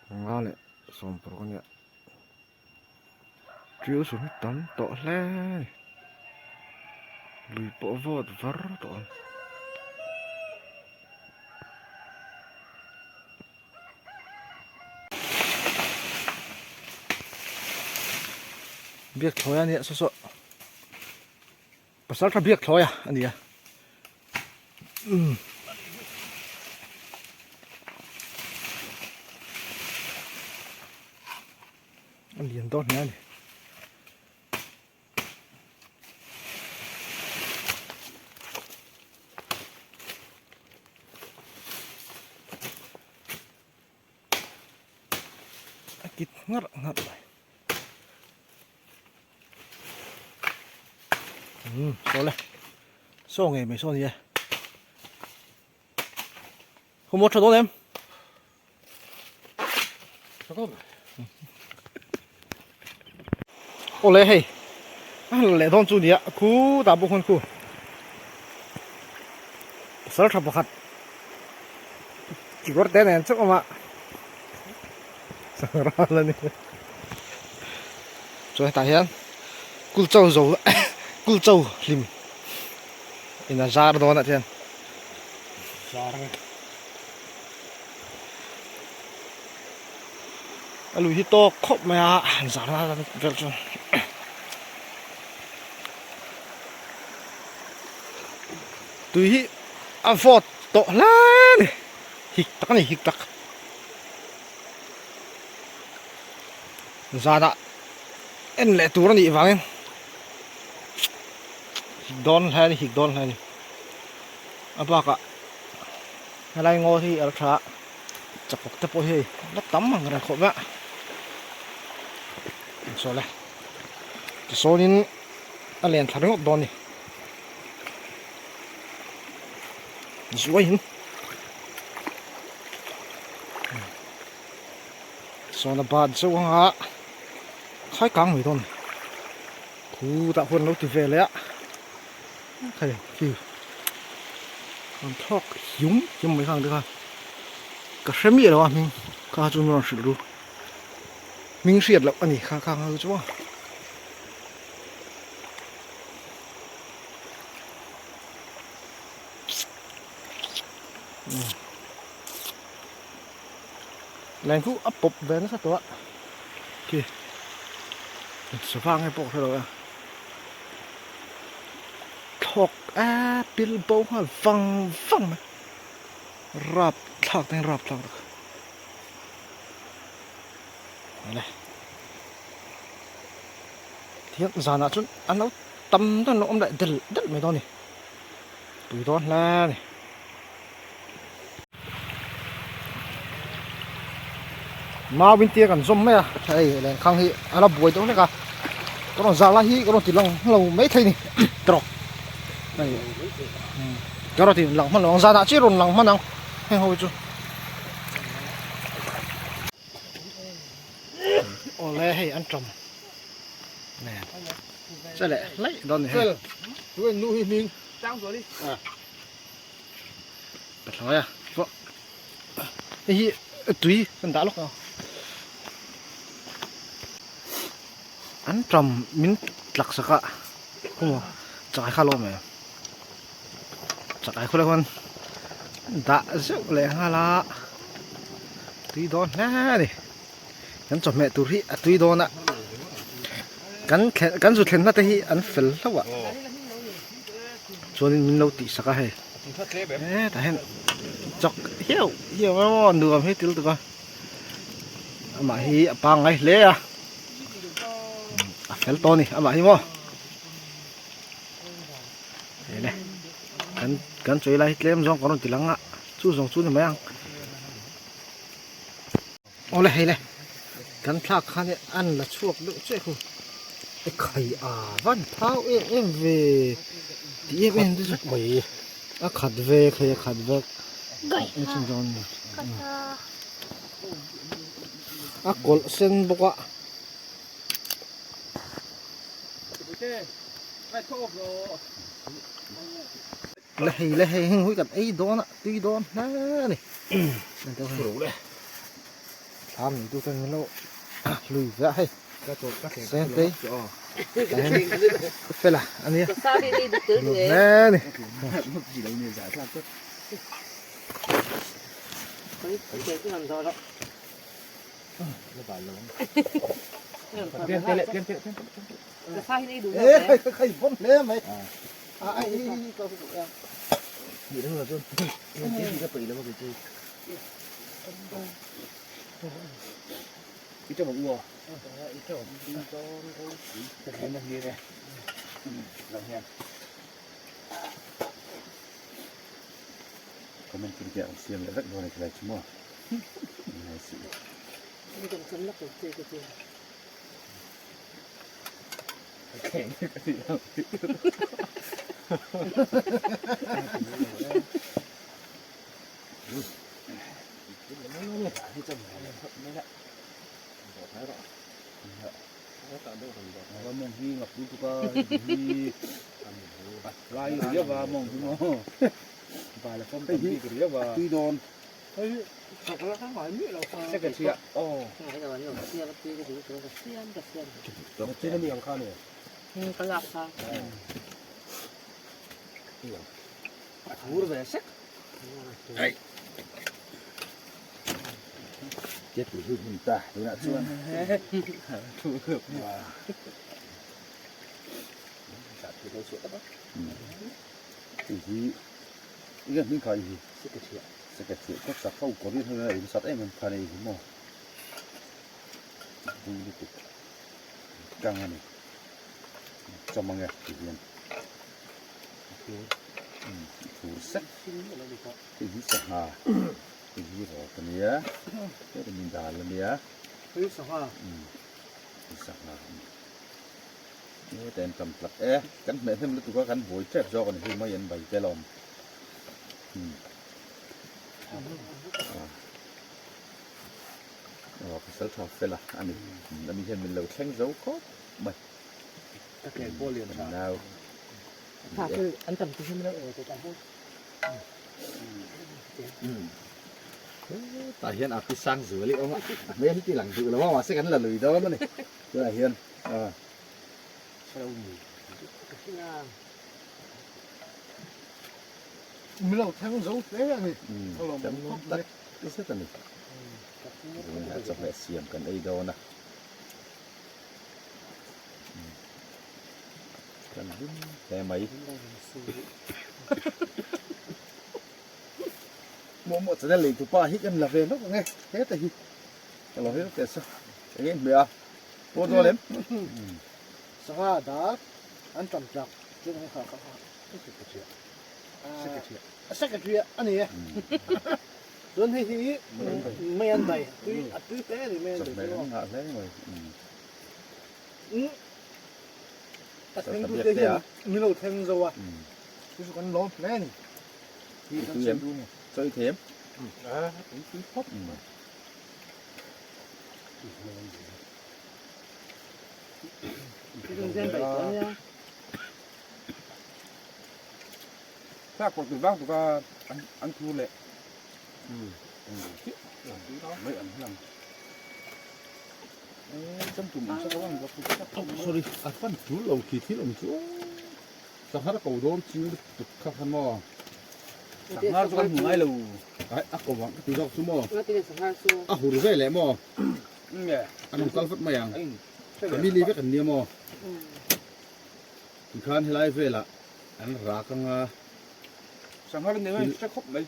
Nga leh sawmparuk a nia tiau sawn hi tam tawh hle a ni lui pawh a vawt var tawh ang. Biak thlawi a nia saw saw pasal tha biak thlawi a nia umm a lian dawn hle a ni. A kit ngarh ngarh mai umm saw le saw ngei mai saw ni e khaw maw tha dawn em tha dawn awle hei a han la leh dawn chu nia khutah bawk khuan khu pasal tha pakhat kekawr te nen chauh awm a sangral a ni chuan hetah hian kulcho zo kulcho hlim in a zar dawn ah chuan A lui hi tawk khawp mai a han zar na vel chu tui hi a vawt tawh hle a ni hik tak a ni hik tak zanah en leh tur a nih vangin hik dawn hle a ni hik dawn hle a ni a bakah helai ngaw hi a la tha a. Chakawk te pawh hi hei la tam ang reng khawp mai a saw le tisawnin a len thla ringawt dawn a ni zuaiin sawn a bat zeuh ang a khai kang mai dawn a ni khutah huan lo ti ve leh a hei khi an thlawk hium hium mai khang te kha ka hre miah lo a hming kha chu min rawn hrilh ru hming hriat loh a ni kha khang ho chu leng khu a pawp ve nasa tawh a khi sofa nge pawh ka hre lo a. Thlawk a pil bo nghal vang vang mai rap thlak te rap thlak tak le thian zanah chuan an lo tam dawn lo awm leh del del mai dawn a ni pui dawn hle a ni. Mau in tia kan zawm mai a hei lenkhang hi a la buai deuh hlek a ka rawn zah lai hi ka rawn ti lang hlo mai thei ni tawk hei ka rawn ti lang hman lo ang zanah chiah rawn lang hman ang heng ho hi chu awle hei an ṭawm nen che leh hlaih dawn ni hei Pathlaia pawh hei hi tui kan dah lawk ang an ṭam min tlak sak a khaw chakai kha a lo awm em chakai khawlai khuan dah zeuh leh nghal a tui dawn hle a ni kan chawhmeh tur hi a tui dawn a kan thlen kan zu thlenna te hi an fel hlauh a chuanin min lo tih sak a hei hetah hian chawk hiau hiau emaw nuam hi til tuk a amah hi a pangngai hle a a fel tawh a ni amah hi maw ene kan kan chawi lai hi tlem zawng ka rawn ti lang a chu zawng chu ni mai ang. Awle hei le kan thlak khan hi an la chhuak deuh chiah khu e khai a van phau em em ve ti em em te chu mai a khat ve khai a khat vek e chin dawn ni a kawlh sen bawk a. Le hei le hei heng hui kan ei dawn a tui dawn hle a ni. Thlam neitu chuan min lo hlui ve a hei Sentei tah hian fela a nia nuam hle a ni. Comment tur te ang siam leh vek dawn a khilai chu maw ngai suh u. Kan hmeh hnem lutuk a kan buai tep zawk a ni hei mai an bai tel a awm aw pasal tha fel a ani ani hian min lo thleng zo khawp mai nau tah hian a pi sang zual i awm a a hmel hi ti lang duh lo a mahse kan la lui dawn a ni tunah hian a. Min lo thleng zo hle a ni. A lawm awm khawp mai. Ti zet a ni. Vawiinah chawhmeh siam kan ei dawn a. Kan hlim hle mai. Maw maw channel lei tupa hi kan la ve hlauh ang e. Heta hi. Ka lo hel teh sa. Eng nge hmeh a? Pawh dawn em? Sangha dar an tam tlak chu ang kha kha a secretary a ni e. Chuan hei hi mei an dai tui a tui hle a ni mei an dai chu. Ngah hle mai. A thleng tu te hian min lo thleng zo a. Chu chu kan lawm hle a ni. Tui em? Chaw i thei em? A tui tui khawp. Thla kawr tur vang tuka an thu leh mai an hlang Sorry a fan tul lo khi thil awm chu sanghar ko dawn chiu tuk kha kha maw sanghar chu kan hmu ngai lo ai a ko ang ka ti zawk chu maw a hur ve leh maw an rawn kal vat mai ang family vek an nia maw tikhan helai velah an rak anga sanghar ni mai hre khawp mai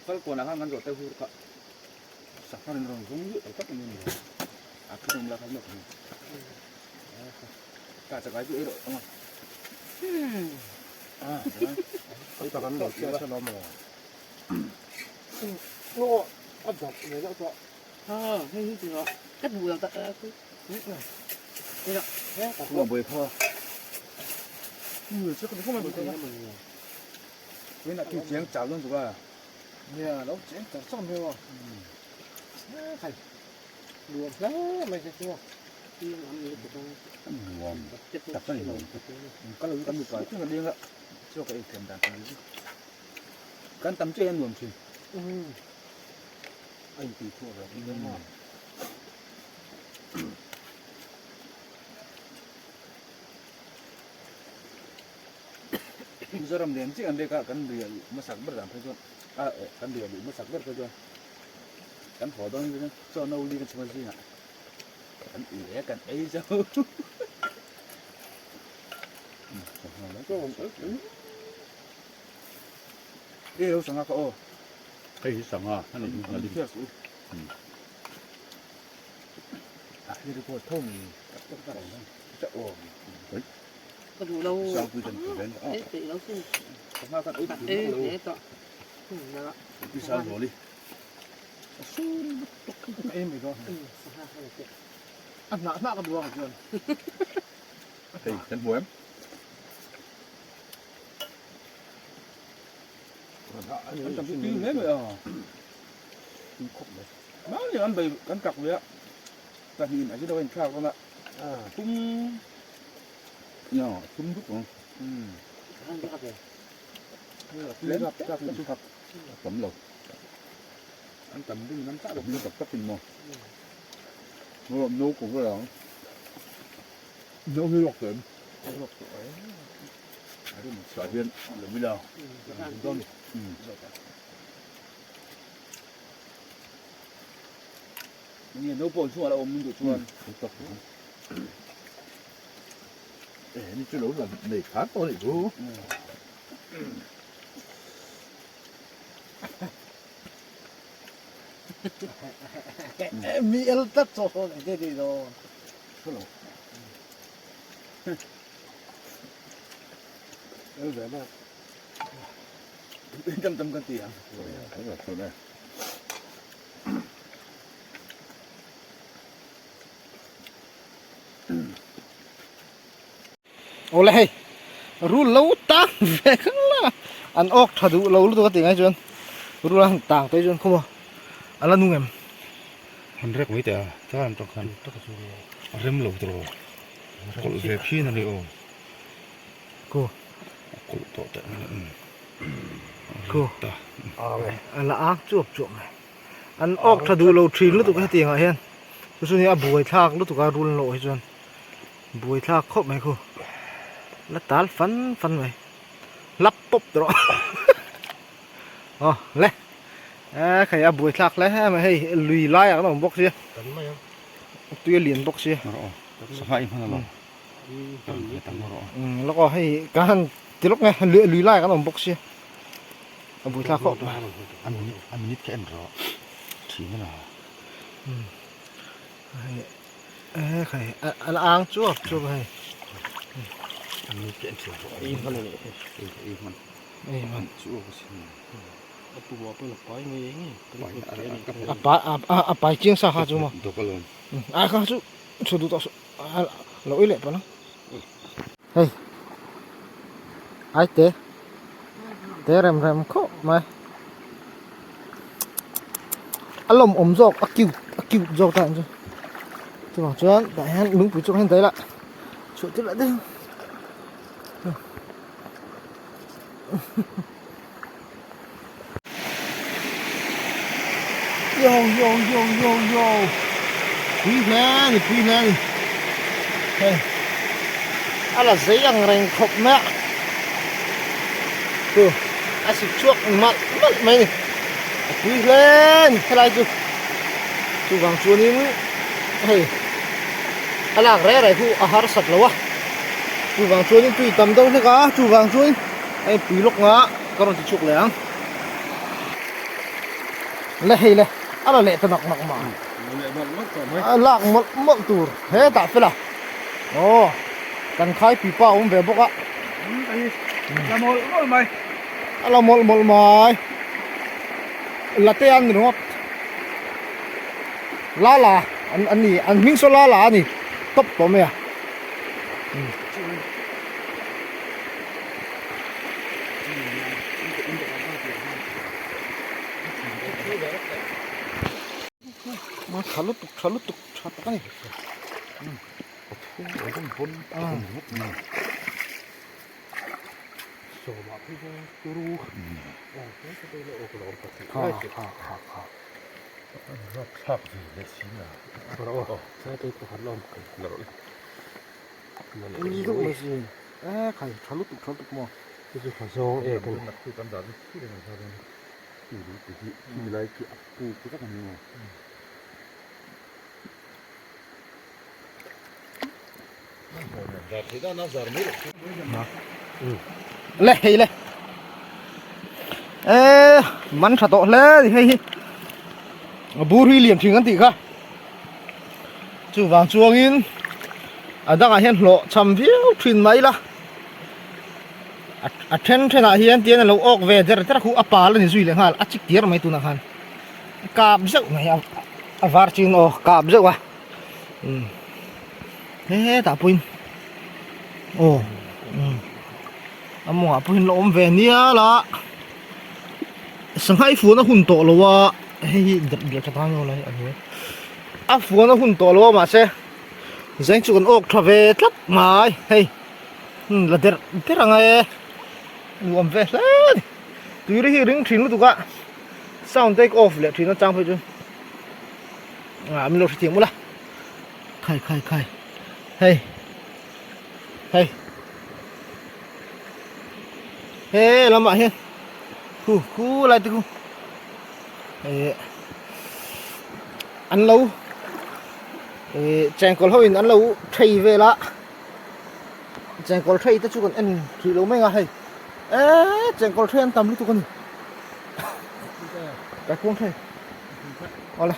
kal kawnah khan kan zawh te hur kha sanghar in rawn zawng luih tak tak ani a thu awm la kha lawk ani ka chakai chu ei rawh anga a kan lo chiah sa lo maw Aw a dap ve deuh tawh. Ha hei hi chu ka duh lo tak a chu. Kuma boi kha. Chu ka kuma boi kha. Wena ki cheng chal don chu ka. Nia lo cheng char char mai maw. Khai. Nuam hle mai che chu. Nuam tak a ni nuam. Ka lo kan mi pa chu ka ding a. Chaw ka ei thiam dan ka ni. Kan tam che hian nuam thin. A intui chhuah ve ang em a. Mizoram lian chiah an lek a, kan rial hmasak ber dan phei chuan a kan rial luh hmasak ber phei chuan kan haw dawn hi chuan chaw no li kan chhung a zingah kan ui e kan ei zo. E lo sangha kha aw. Hei hi sangha a ni a lim. A hi record tho ni. Tak tak tak ang. Cha aw. Ka duh lo. Sangpui kan ti ven. E ti lo sin. Sangha kan ui E e to. Na. Pi sal holi. Sun tuk ei mai do. Sangha kha te. A hna hna ka duang chuan. Hei kan hmu em? An tam tui hle mai a. Tui khawp mai. Mahni an bei kan tak ve a. Pahnihin a zir lo a inthlak dawn a. Thum Ya, thum dup ang. Tui rap tak in chu. Tam lo. An tam ding an tak Tam tak tak in maw. No no ko ve ang. No hi rawk em. Rawk tawh e. Tah hian lo ila dawn. Nge no pawh chhungah la awm min duh chuan. E ni chu lo la nei khan tawh a nih chu. Mi el tlat chaw sawn eng te tih dawn. Hello. El ve bawk. Tam tam kan ti ang. Awle hei rul lo tang ve kha la an awk tha duh lo lutuk a ti ngai chuan rul a han tang te chuan khawm a a la nung em. Han rek mai teh a chuan tawk khan a rem lo tawh kawlh ve phian a ni aw Ku a kawlh tawh teh mai a Ku a la ang chuap chuap mai an awk tha duh lo thin lutuk hetiang ah hian chu chu ni a buai thlak lutuk a rul lawh hi chuan buai thlak khawp mai khu la tal fan fan mai lap pawp tawh rawh aw le e khai a buai thlak hle mai hei lui lai ah kan awm bawk sia tui a lian bawk sia lawk aw hei ka han ti lawk nge lui lai ah kan awm bawk sia a buai thlak khawp mai a minute kha en rawh thin a la hei e khai a la ang chuap chuap a hei a minute kha en thin rawh ei hman ei hman ei hman chu a sin a pai a pai chiang sa kha chu maw dawk alawm a kha chu chhu duh tawh suh lo ui leh pawn ang hei ai te te rem rem khawp mai a lawm awm zawk a cute a cute zawk ta ang chu chuvang chuan tah hian lungpui chu hian daih lah chhuah tir lah daih ang. Yo yo yo yo yo pui hle a ni pui hle a ni hei a la zei ang reng khawp mai a chu a sik chhuak malh malh mai a ni a pui hle a ni helai chu chuvang chuanin hei a lak reh reh khu a harsat lo a chuvang chuanin tui tam deuh hlek a chuvang chuan hei pui lawk nga ka rawn ti chhuak leh ang le hei le a la leh ta nak nak mah a lak mawlh mawlh tur hetah fel a aw kan khai pipa a awm ve bawk a la mawlh mawlh mai a la mawlh mawlh mai la te an ni ringawt la la an an ni an hming saw la la a ni tawp tawh mai a. Tha lutuk tha lutuk tha tak a ni. Thlak ve leh si na. Rawh aw. Sai tui pakhat lawm. La rawh le. Ui deuh mai sin. E khai tha lutuk tha lutuk maw. Chu chu tha zawng ek a ni. Naktuk kan dah lut thut ang kha dawn. Khi lu te hi khi lai khi a puk vek a ni maw. Le hei le e man tha tawh hle ni hei hi bur hi lian thin kan tih kha chuvang chuangin a dangah hian hlawh cham viau thin mai la a then thenah hian tian a lo awk ve der der a khu a pal a ni zui leh nghal a chik tir mai tunah khan kap zeuh mai a a var chin aw kap zeuh a. Um hetah pawhin aw um a mawngah pawhin la awm ve nial a sangha i fuan a hun tawh lo a hei hi dep biak tha tan lai a ni a fuan a hun tawh lo a mahse zeng chu kan awk tha ve tlat mai hei um la der der ang e nuam ve hle a ni tui hi ring thin lutuk a sound take off leh thin atang phei chu. À min lo hre thiam ula khai khai khai hei hei he lamah hian khu khu lai te khu eh an lo eh chengkawl ho in an lo thei vel a chengkawl thei te chu kan en thih lo mai ang a hei eh chengkawl thei an tam lutuk a ni kaikuang thei. Awle.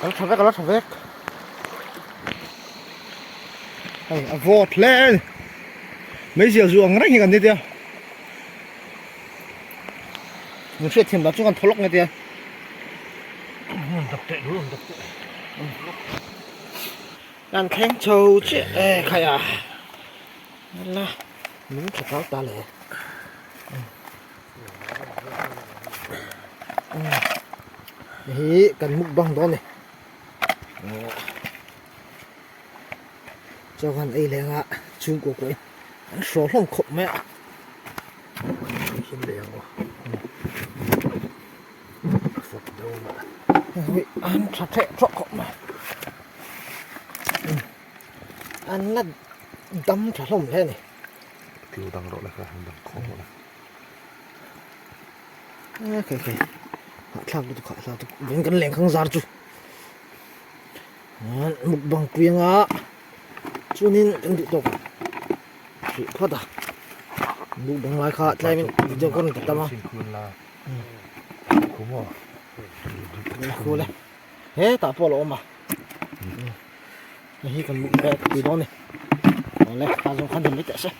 Kal tha vek, kal tha vek. Hei, a vawt hle a ni. Meizial zu ang reng hi kan ni tia. Min hriat thiam dan chu kan thaw lawk nge tia. Dak teh, dak teh. Kan thleng chho chiah e khai a la min tha tau ta le hi kan mukbang dawn ni chaw han ei leng a chhungkaw pawhin an hraw hlawm khawp mai a an tha theh thawk khawp mai an la dam tha hlawm hle a ni thil dang rawh le kha an dang khawm rawh le e khai khai hahthlak lutuk hahthlak lutuk veng kan leng khang zar chu mukbang pui anga chuanin kan duh tawk hrih phawt a mukbang lai kha tlaimin video ka rawn ti tam a khu le hetah pawh a lo awm a hei hi kan mukbang pui dawn a ni awle a zawng khan dam mai teh se.